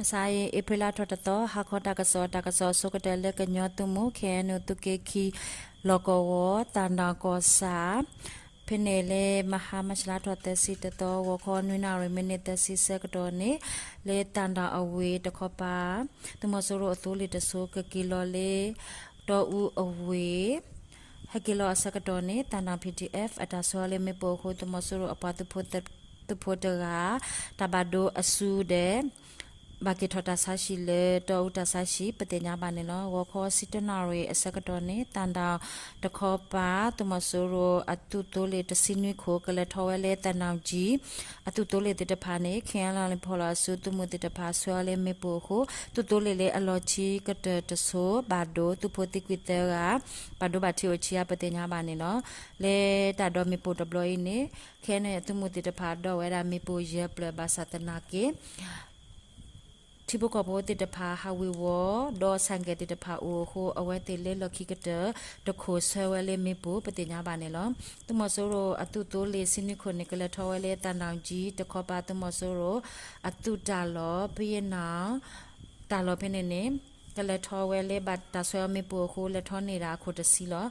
မဆါအံၤ အ့ဖြ့လါထီၣ်တသီ ဟါခီတၢ်ကစီၣ်, တၢ်ကစီၣ်အဆိကတၢၢ်လၢကညီသုးမုၢ် ခ့ၣ်အဲၣ်ယူၣ် သုးက့ခံ လီၢ်ကဝီၤ သၣ်ဒၣ်ကီၢ်ဆၣ် ဖဲန့ၣ်လၢမဟါ မၢ်ၡးလါထီၣ်သၢဆံတသီ ဂီၤခီနွံနၣ်ရံၣ် မံးနံးသၢဆံဆၢကတီၢ်န့ၣ် လၢသၣ်ဒၣ်အဝ့ၢ်တခီပၤ သုးမီၤစိရိၤအသိလ့ၣ်တစိၤ ကက့ၤလီၤလၢ တီအူအဝ့ၢ် ဟဲက့ၤလီၤအဆၢကတီၢ်န့ၣ် သၣ်ဒၣ် P D F အတၢ်ဆှၢအီၤလၢမ့ၣ်ပိၢ်အဃိ သုးမီၤစိရိၤအပှၤသုးဖိတဂၤ တၢ်ဘၣ်ဒိအစုဒီး ဘၣ်က့ၤထီၣ်တၢ်ဆါဟံၣ်လၢတီအူတၢ်ဆါဟံၣ် ပသ့ၣ်ညါဘၣ်န့ၣ်လီၤ. ဂီၤခီဆံတၢနၣ်ရံၣ်အဆၢကတီၢ်န့ၣ် သၣ်ဒၣ်တခီပၤ သုးမီၤစိရိၤအသုးသိလ့ၣ်တဆံနွံခိၣ် ကလဲၤထီၣ်ဝဲလၢသၣ်ဒၣ်ကၠံ အသုးသိလ့ၣ်သ့ၣ်တဖၣ်န့ၣ် ခ့ၣ်အဲၣ်ယူၣ် ဖီၣ်လီၤအစုသုးမုၢ်သ့ၣ်တဖၣ်ဆှၢအီၤလၢမ့ၣ်ပိၢ်အဃိ သုးသိလ့ၣ်လၢအလီၢ်ခံကတၢၢ်တစိၤ ဘၣ်ဒိ သုးဖိသံကွံာ်သၢဂၤ ဘၣ်ဒိဘၣ်ထံးအိၣ်ဆံးအါ ပသ့ၣ်ညါဘၣ်န့ၣ်လီၤ. လၢတၢ်ဒိးမ့ၣ်ပိၢ်တဘျီအံၤန့ၣ် ခ့ၣ်အဲၣ်ယူၣ် အသုးမုၢ်သ့ၣ်တဖၣ်ဒိးဝဲဒၣ်မ့ၣ်ပိၢ်ယဲၢ်ဖျၢၣ် ဘၣ်ဆၣ်သနာ်က့ ထံဖိကီၢ်ဖိသ့ၣ်တဖၣ်ဟးဝ့ၤဝီၤ ဒီးဆၣ်ကဲၣ်သ့ၣ်တဖၣ်အိၣ်အဃိ အဝဲသ့ၣ်လၢလီၢ်ခံကတၢၢ်တခိၣ်ဆှၢဝဲလၢမ့ၣ်ပိၢ် ပသ့ၣ်ညါဘၣ်န့ၣ်လီၤ. သုးမီၤစိရိၤအသုးသိလ့ၣ်ဆံနွံခိၣ်န့ၣ် ကလဲၤထီၣ်ဝဲလၢသၣ်ဒၣ်ကၠံတခီပၤ သုးမီၤစိရိၤအသုးတၢ်လီၢ် ပယဲၢ်နၣ် တၢ်လီၢ်ဖဲန့ၣ်န့ၣ် ကလဲၤထီၣ်ဝဲလၢဘၣ်တၢ်ဆှၢအီၤမ့ၣ်ပိၢ်အဃိ လဲၤထီၣ်န့ၢ်ဒၣ်အခိၣ်တဆံလီၤ.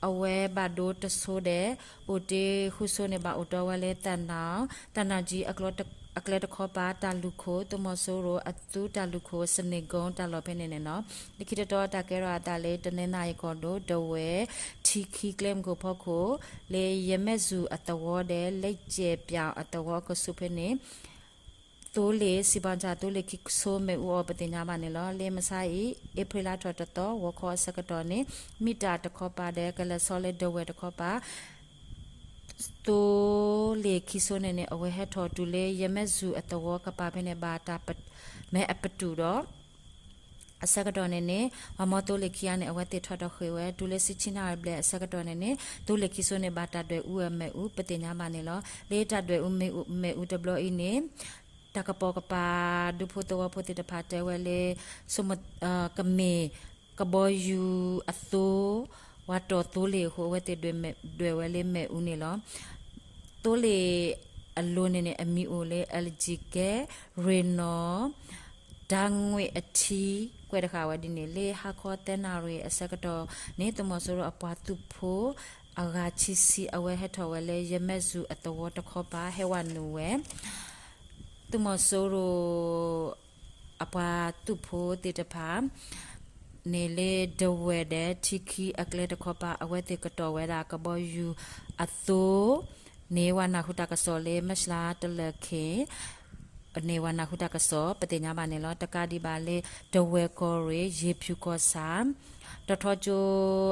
အဝဲဘၣ်ဒိတစိၤဒီး အိၣ်တ့ၢ်ဃုစိၤန့ၣ် ဘၣ်အိၣ်တီဝဲလၢသၣ်ဒၣ် သၣ်ဒၣ်ကၠံအကျဲတခီပၤ တၢ်လူၢ်ခိၣ် သုးမီၤစိရိၤအသုးတၢ်လူၢ်ခိၣ် စန့ၣ်ကိတၢ်လီၢ်ဖဲန့ၣ်န့ၣ်လီၤ. လၢခံတတီၤတၢ်ကဲထီၣ်အသးလၢ တနီသရံၣ်ကီၢ်ဒိၣ် ဒဝဲၢ် ထံခံကျဲမုၢ်ခိၣ်ဖီခိၣ် လၢယမဲၣ်စူၣ်အသဝီဒီး လ့ကဲၣ်ပၠၣ်အသဝီအကဆူးဖဲန့ၣ် သိလ့ၣ် စံးဘၣ်ဆၣ် သိလ့ၣ်ခံစိၤမ့ၣ်အူအီၤ ပသ့ၣ်ညါဘၣ်န့ၣ်လီၤ. လၢမဆါအံၤ အ့ဖြ့လါထီၣ်တသီ ဂီၤခီအဆၢကတီၢ်န့ၣ် မံတၢ်တခီပၤဒီး ကလဲၤဆီလၢဒဝဲၢ်တခီပၤ သိလ့ၣ်ခံစိၤန့ၣ်န့ၣ် အဝဲဟဲထီၣ်တုၤလၢယမဲၣ်စူၣ်အသဝီကပၤဖဲန့ၣ် ဘၣ်တၢ်မဲအပတုာ်ဒီး အဆၢကတီၢ်န့ၣ်န့ၣ် ပှၤမီသိလ့ၣ်ခံဂၤန့ၣ် အဝဲသ့ၣ်ထီၣ်ထီၣ်ဃ့ၢ်ဝဲ တုၤလၢဆံဆံနၣ်ရံၣ်ဘျဲၣ်အဆၢကတီၢ်န့ၣ်န့ၣ် သိလ့ၣ်ခံစိၤန့ၣ် ဘၣ်တၢ်ဒွဲၣ်အူအမဲာ်အူ ပသ့ၣ်ညါဘၣ်န့ၣ်လီၤ. လၢတၢ်ဒွဲၣ်အူမဲာ်အူတဘျီအံၤန့ၣ် တၢ်ကပိာ်ကပၤ ဒူဖိသဝီဖိသ့ၣ်တဖၣ်တဲဝဲလၢ ကမ့ၢ် ကဘီယူၤအသိ ဝၤတီၢ်သိလ့ၣ်အဃိ အဝဲသ့ၣ်ဒွဲၣ်ဝဲလၢမဲာ်အူန့ၣ်လီၤ. သိလ့ၣ်အလိၤန့ၣ်န့ၣ် အမံၤအိၣ်လၢ အၣ်လကၠံကဲ ရ့ၣ်နီၣ် ဒၣ်ငွ့ၣ်အထံ ကွဲးတဃာ်ဝဲဒ်န့ၣ် လၢဟါခီသၢနၣ်ရံၣ်အဆၢကတီၢ်န့ၣ် သုးမီၤစိရိၤအပှၤသုးဖိ အဂၤခံဆံ အဝဲဟဲထီၣ်ဝဲလၢ ယမဲၣ်စူၣ်အသဝီတခီပၤ ဟဲဝဲနုာ်ဝဲ သုးမီၤစိရိၤ အပှၤသုးဖိသ့ၣ်တဖၣ် န့ၣ်လၢဒဝဲၢ်ဒီးထံခံအကျဲတခီပၤ အဝဲသ့ၣ်ကတီၢ်ဝဲဒၣ်ကဘီယူၤအသိ န့ၣ် ဝၤနၢ်ဟူတၢ်ကစီၣ်လၢ မၢ်ၡးလါတလၢာ်ခ့ၣ် န့ၣ် ဝၤနၢ်ဟူတၢ်ကစီၣ် ပသ့ၣ်ညါဘၣ်န့ၣ်လီၤ. တကးဒံးဘၣ်လၢ ဒဝဲၢ်ကီၢ်ရ့ၣ် ယ့ၤဖၠူၣ်ကီၢ်ဆၣ် တီၤထီကၠိ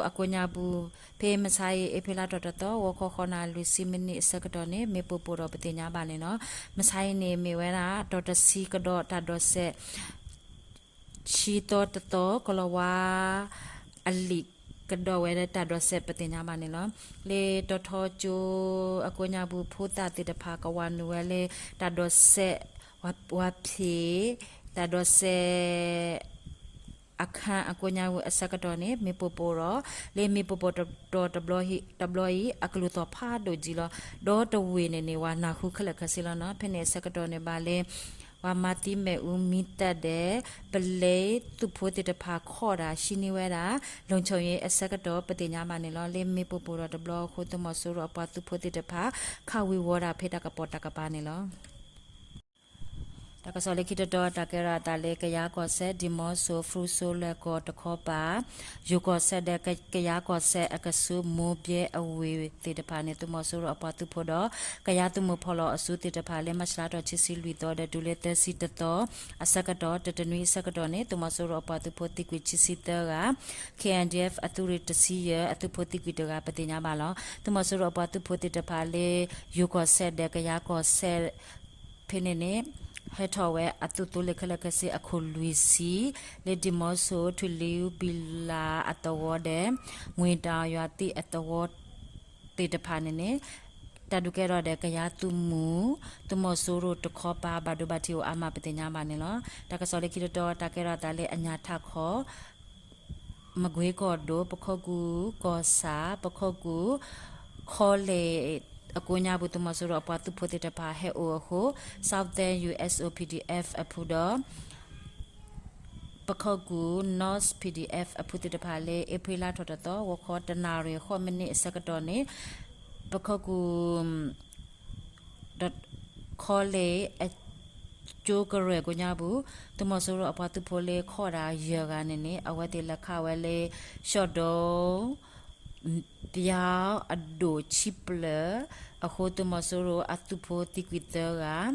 အကိးညါပူၤ ဖဲမဆါအံၤ အ့ဖြ့လါထီၣ်တသီ ဂီၤခီဃိးနၣ်ရံၣ် လွံၢ်ဆံမံးနံးအဆၢကတီၢ်န့ၣ် မ့ၣ်ပိၢ်ပိၢ်ဒီးပသ့ၣ်ညါဘၣ်န့ၣ်လီၤ. မဆါအံၤန့ၣ် မ့ၢ်ဝဲဒၣ် တီၤတဆံကဒီးတၢ်ဒိးစဲး ဆံသီတသီ ကလီၤဝါ အလံာ်ကဒီးဝဲလၢတၢ်ဒိးစဲး ပသ့ၣ်ညါဘၣ်န့ၣ်လီၤ. လၢတီၤထီကၠိအကိးညါပူၤ ဖိသၣ်သ့ၣ်တဖၣ်ကဝဲနုာ်ဝဲလၢ တၢ်ဒိးစဲး ဝၤဖံး တၢ်ဒိးစဲး အခန်းအကိးညါပူၤအဆၢကတီၢ်န့ၣ် မ့ၣ်ပိၢ်ပိၢ်ဒီး လၢမ့ၣ်ပိၢ်ပိၢ်တီၤတဘျီအံၤ အကလုၢ်သီၣ်ဖးဒိၣ်ကံလီၤ. ဒီးတဝ့ၢ်န့ၣ်န့ၣ် ဝၤနၢ်ဟူခဲလၢာ်ခဲဆ့လီၤနီၤ. ဖဲန့ၣ်အဆၢကတီၢ်န့ၣ်ဘၣ်လၢ ပှၤမၤသံမ့ၣ်အူမံသးဒီး ပလဲသုးဖိသ့ၣ်တဖၣ်ခီၣ်တၢ် ဟံးန့ၢ်ဝဲဒၣ် လုံခြုံရေး အဆၢကတီၢ် ပသ့ၣ်ညါဘၣ်န့ၣ်လီၤ. လၢမ့ၣ်ပိၢ်ပိၢ်ဒီးတဘျီအဃိ သုးမီၤစိရိၤအပှၤသုးဖိသ့ၣ်တဖၣ် ခးဝံၤဝီၤတၢ်ဖဲတၢ်ကပီၤတၢ်ကပၤန့ၣ်လီၤ. တၢ်ကစီၣ်လၢခံတတီၤ တၢ်ကဲထီၣ်အသးလၢ ကယၤကီၢ်စဲၣ် ဒံၣ်မီဆိ ဖရူဆိ လွဲၢ်ကီၢ်တခီပၤ ယိၤကီၢ်စဲၣ်ဒီး ကယၤကီၢ်စဲၣ်အကဆူး မိၢ်ဘဲအဝ့ၢ်သ့ၣ်တဖၣ်န့ၣ် သုးမီၤစိရိၤအပှၤသုးဖိဒီး ကယၤသုးမုၢ်ဖီၣ်လီၤအစုသ့ၣ်တဖၣ်လၢ မၢ်ၡးလါထီၣ်ခံဆံလွံၢ်သီဒီး တုၤလၢသၢဆံတသီအဆၢကတီၢ် တတနွံအဆၢကတီၢ်န့ၣ် သုးမီၤစိရိၤအပှၤသုးဖိသံကွံာ်ခံဆံသၢဂၤ ခ့ၣ်အဲၣ်ယူၣ် အသုးရ့ၣ်တဆံယဲၢ် အသုးဖိသံကွံာ်တဂၤ ပသ့ၣ်ညါဘၣ်လီၤ. သုးမီၤစိရိၤအပှၤသုးဖိသ့ၣ်တဖၣ်လၢ ယိၤကီၢ်စဲၣ်ဒီးကယၤကီၢ်စဲၣ် ဖဲန့ၣ်န့ၣ် ဟဲထီၣ်ဝဲအသုးသိလ့ၣ်ခဲလၢာ်ခဲဆ့အခိၣ်လွံၢ်ဆံ လၢဒံၣ်မီဆိ ထွံၣ်လံၤဘံလၤအသဝီဒီး ငွေတောင် ယွၤသံအသဝီသ့ၣ်တဖၣ်န့ၣ်န့ၣ် တၢ်ဒုးကဲထီၣ်ဒီးကယၤသုးမုၢ် သုးမီၤစိရိၤတခီပၤ ဘၣ်ဒိဘၣ်ထံးအိၣ်အါမး ပသ့ၣ်ညါဘၣ်န့ၣ်လီၤ. တၢ်ကစီၣ်လၢခံတတီၤ တၢ်ကဲထီၣ်အသးလၢအညၣ်ထးခီ မကွ့ကီၢ်ဒိၣ် ပခိၣ်ကူၣ်ကီၢ်ဆၣ် ပခိၣ်ကူၣ် ခီလဲၣ် အကိးညါပူၤ သုးမီၤစိရိၤအပှၤသုးဖိသ့ၣ်တဖၣ်ဟဲအိၣ်အဃိ Southern U S O P D F အဖုဒီး ပခိၣ်ကူၣ် North P D F အဖုသ့ၣ်တဖၣ်လၢ အ့ဖြ့လါထီၣ်တသီ ဂီၤခီတနၣ်ရံၣ်ဃိးမံးနံးအဆၢကတီၢ်န့ၣ် ပခိၣ်ကူၣ် ဒီး college အကၠိကရၢၢ်ကိးညါပူၤ သုးမီၤစိရိၤအပှၤသုးဖိလၢခီၣ်ဒၣ်ယဲၢ်ဂၤန့ၣ်န့ၣ် အဝဲသ့ၣ်လဲၤခးဝဲလၢ ရှီၣ်ဒီ ပယီၤအဒိၣ်ခံဖျၢၣ်အဃိ သုးမီၤစိရိၤအသုးဖိသံကွံာ်သၢဂၤ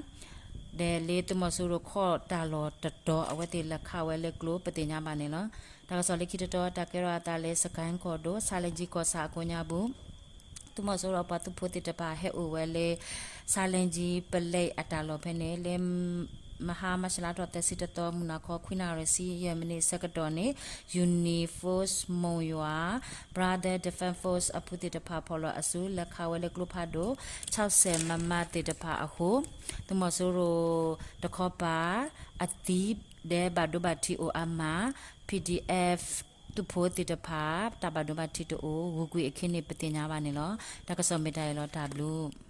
ဒီးလၢသုးမီၤစိရိၤခီၣ်တၢ်လီၢ်တတီၤ အဝဲသ့ၣ်လဲၤခးဝဲလၢကျိပသ့ၣ်ညါဘၣ်န့ၣ်လီၤ. တၢ်ကစီၣ်လၢခံတတီၤ တၢ်ကဲထီၣ်အသးလၢ စကဲၣ်ကီၢ်ဒိၣ် ဆါလ့ကၠံကီၢ်ဆၣ်အကိးညါပူၤ သုးမီၤစိရိၤအပှၤသုးဖိသ့ၣ်တဖၣ်ဟဲအိၣ်ဝဲလၢ ဆါလ့ကၠံပလဲအတၢ်လီၢ်ဖဲန့ၣ် လၢ မဟါမၢ်ၡးလါထီၣ်သၢဆံတသီ မုၢ်နၤခီ ခွံနၣ်ရံၣ်ဆံယဲၢ်မံးနံးအဆၢကတီၢ်န့ၣ် Uni Force မိၢ်ယွၤ Brother Defense Force အဖုသ့ၣ်တဖၣ်ဖီၣ်လီၤအစု လဲၤခးဝဲလၢကျိဖးဒိၣ် ဆီၣ်စဲၣ်မမၤသ့ၣ်တဖၣ်အဃိ သုးမီၤစိရိၤတခီပၤ အသံ ဒီးဘၣ်ဒိဘၣ်ထံးအိၣ်အါမး P D F သုးဖိသ့ၣ်တဖၣ် တၢ်ဘၣ်ဒိဘၣ်ထံးတအိၣ် ဂုၤကွံာ်အခံန့ၣ် ပသ့ၣ်ညါဘၣ်န့ၣ်လီၤ. တၢ်ကစီၣ်မ့ၢ်တၢ်အံၤလီၤ တၢ်ဘျုး